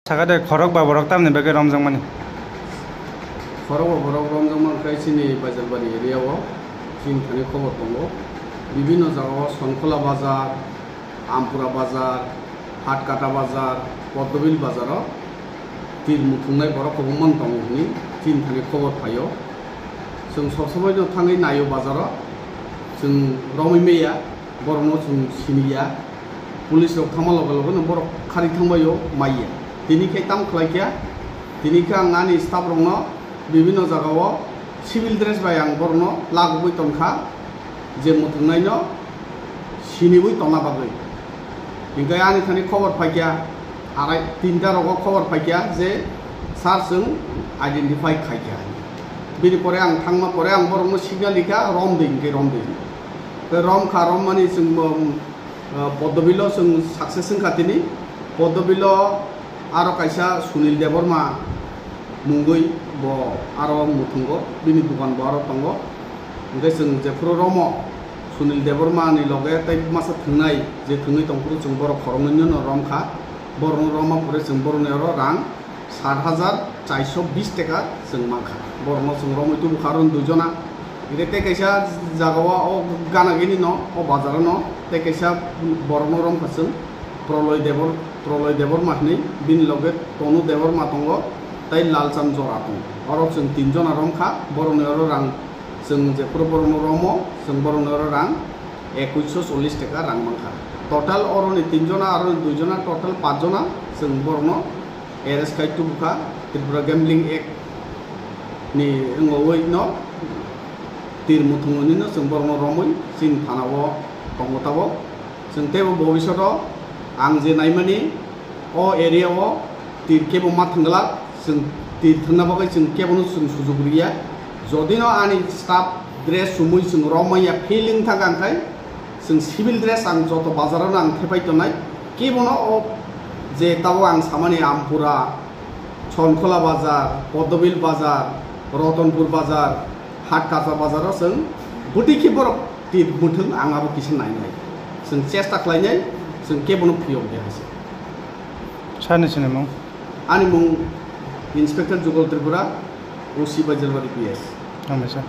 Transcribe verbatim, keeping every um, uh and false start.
Sakha de, khorok ba borok tamni bagwi romjakmani? Khorok ba borok romjakma khe chini Baijalbari area o chini thani khobor tongo. Bibinno jaga o Sonkhola bazar, Ampura bazar, Hatkata bazar, Poddobil bazar o tir muthungnai borok kwbangma tongo hwnwi chini thani khobor phaio. Chwng sob somoi no thangwi naio bazar o, chwng romwi maya. Borokno chwng siniya, police rok thangma loge loge no borok khari thangbaio maiya. Tini khe tamo khlai kha, tini khe ang ani staff rokno bibinno jaga o civil dress bai ang borokno lagogwi tongkha, je muthungnaino siniwi tongna bagwi. Hinkhe ani thani khobor phaikha, arai tinta rogo khobor phaikha je sir chwng identify khaikha. Bini pore ang thangma pore ang borokno signal rikha, romdi hinkhe romdi. Tei romkha, rommani chwng bo, um, uh, Poddobil o chwng success wngkha tini. Poddobil o aro kaisa Sunil Debbarma mungwi bo aro muthungo, bini dukan bo aro tongo. Hinkhe chwng jephuru romo Sunil Debbarma ni loge tei masa thwngnai je thwngwi tongphuru chwng borok khoroknwino romkha. Borokno romma pore chwng borokni oro rang sat hajar charsho bis taka chwng mankha. Borokno chwng romwi tubukha aro duijona. Hinkhe tei kaisa jagao o gana gini no o bazar o no tei kaisa borokno romkha chwng Proloy Debor-, Proloy Debbarma hinwi, bini loge Tonu Debbarma tongo tei Lalchand Jora tongo. Oro chwng tinjona romkha, borokni oro rang chwng jephuru borokno romo chwng borokni oro rang ekuisho chollish taka rang mankha. Total oroni tinjona aro duijona, total pachjona chwng borokno arrest khai tubukha Tripura Gambling Act ni wngwi no tir muthungwi no chwng borokno romwi chini thana o tongo tabok. Chwng teibo bobishoto ang je naimani o area o tir kebo ma thwngla, chwng tir thwngna bagwi chwng kebono chwng sujuk riya. Jodi no ani staff dress chumui chwng romwi ya feeling thangkha, hwnkhe chwng civil dress ang joto bazar o no ang thepai tongnai. Kebono o je tabok ang samani Ampura, Sonkhola bazar, Poddobil bazar, Rotonpur bazar, Hatkata bazar o chwng bwtwi khe borok tir muthung ang abo kisa nainai. Chwng chesta khlainai, chwng kebono phiyok de hai se. Sani sinimung? Ani mung Inspector Jugal Tripura, O C Baijalbari P S. Hambai sir.